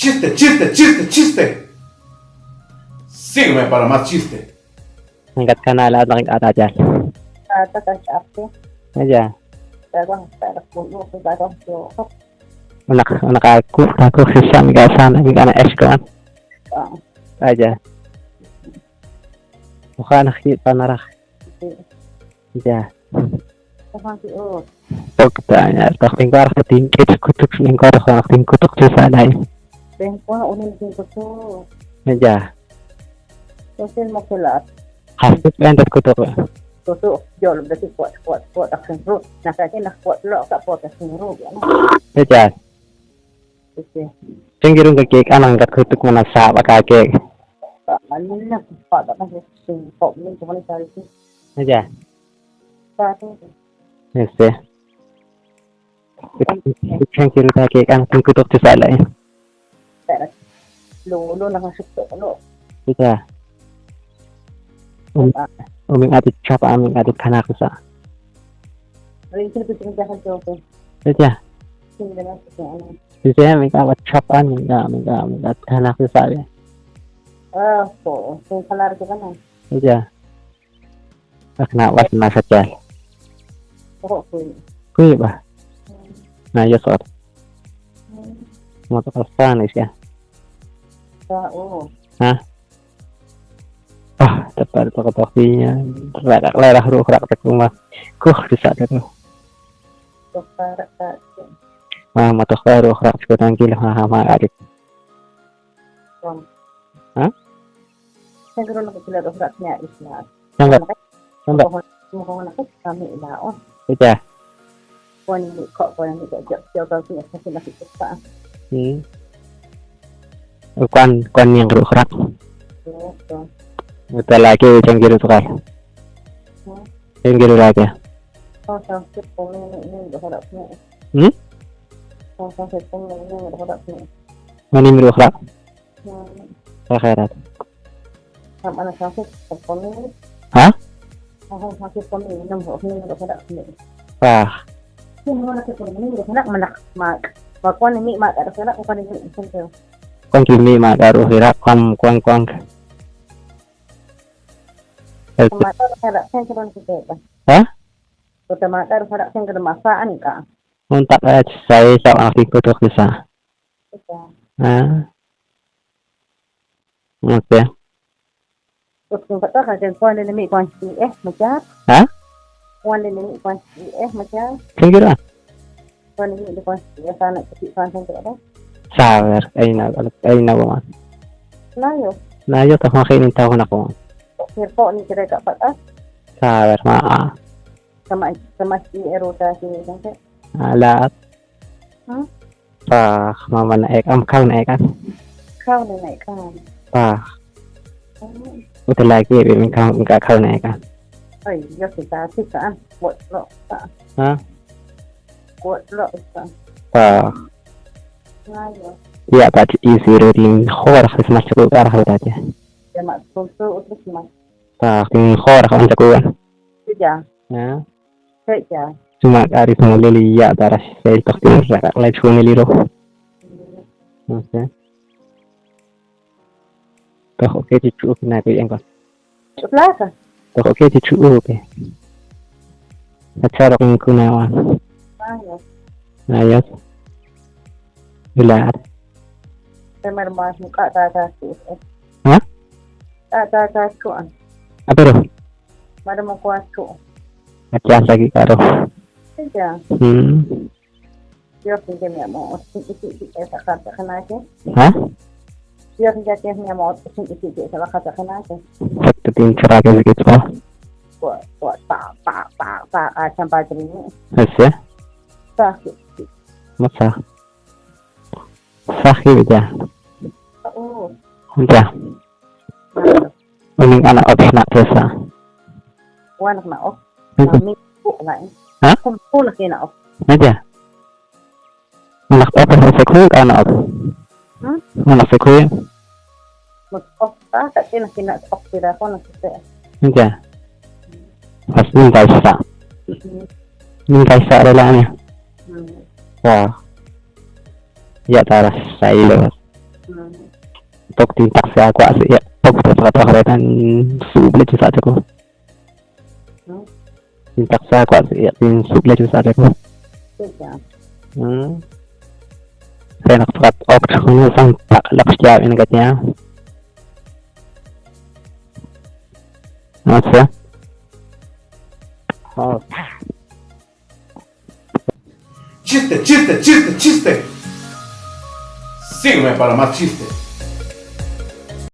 Chiste, chiste, chiste, chiste. Sígueme para más chiste. Nakatkana lahat ng atachal. Tata Aja. Ako. Unak unakaku aku sisa mika sana mika na eskoan. Aja. Mukha nakita narak. Ja. Pagtanya, tak ingkar tingkit kutuk ingkar ko tingkutok sa salay. Aja. Hasip endat kutuk. Aja. Singirung ka cake anang kat kutuk mana sa baka cake. Aja. Este. Singirung ka cake anang kutuk sa salay. Aja. Uming atit chapa aming atit kanak sa. Aja. Sisi aming apat chapa aming aming aming at kanak sa salay. Aja. Akna was na sa chal. Kuy ba? Na yosor. Mo to Spanish ya. Ha? Ah, tepat tokoh-tokohnya. Lerah ruh rak tekuma. Kuh bisa itu. Ah, matoh ruh rak sekutang kilo ha ha ma adik. Ha? Sampai sampai. Aja. Quan quan yang ruh rak. Udah lagi canggiru tukar. Canggiru lagi. Hmm? Mani miru rak. Akhirat. Hah? Wah. Quan kimi ma daru hirak quan quan quan. Hah? Untak saya sa aking kutok isa. Ah. Okay. Ha? Sige Saber, ay na ay na ba. Nayo ta makinin tao na ko. Saber ma. Alat. Pa, mama na ek am kau na ek. Pa. Udah lagi bi kau enggak kau na ek. Ha? Pa. Ya, tak isi rutin khor khis masuk ke arah tadi. Pa, tin khor kan jagoan. Ya. Cuma ari semulili ya taras saya tok tin rak lai chuni liro. Oke. Toh oke cucu kena ku yang kon. Toh oke cucu oke. Acara kung kunawan. Ayos. Bilat. Ha? Apa tu? Atyas lagi karo. Hmm. Ha? Tin cara ke gitu. Ese? Masa? Sakit ya. Ya. Uning anak op nak desa. Ha? Aja. Anak op sa kuy anak op. Anak sa kuy. Aja. Pas ningkai sa. Ningkai sa relanya. Wah. Ya taras sa ilo. Pok tintaqsi aawa' sa' iq', pok tatqatoj re tan suub'le chi sa' chawu. Tintaqsi aawa' sa' iq', tinsuub'le chi sa' chawu. Re naq tz'aqat ok chi junes san taq'laq xyaab' inkatya. No sé. Oh. Chiste, chiste, chiste, chiste. Sígueme para más chistes.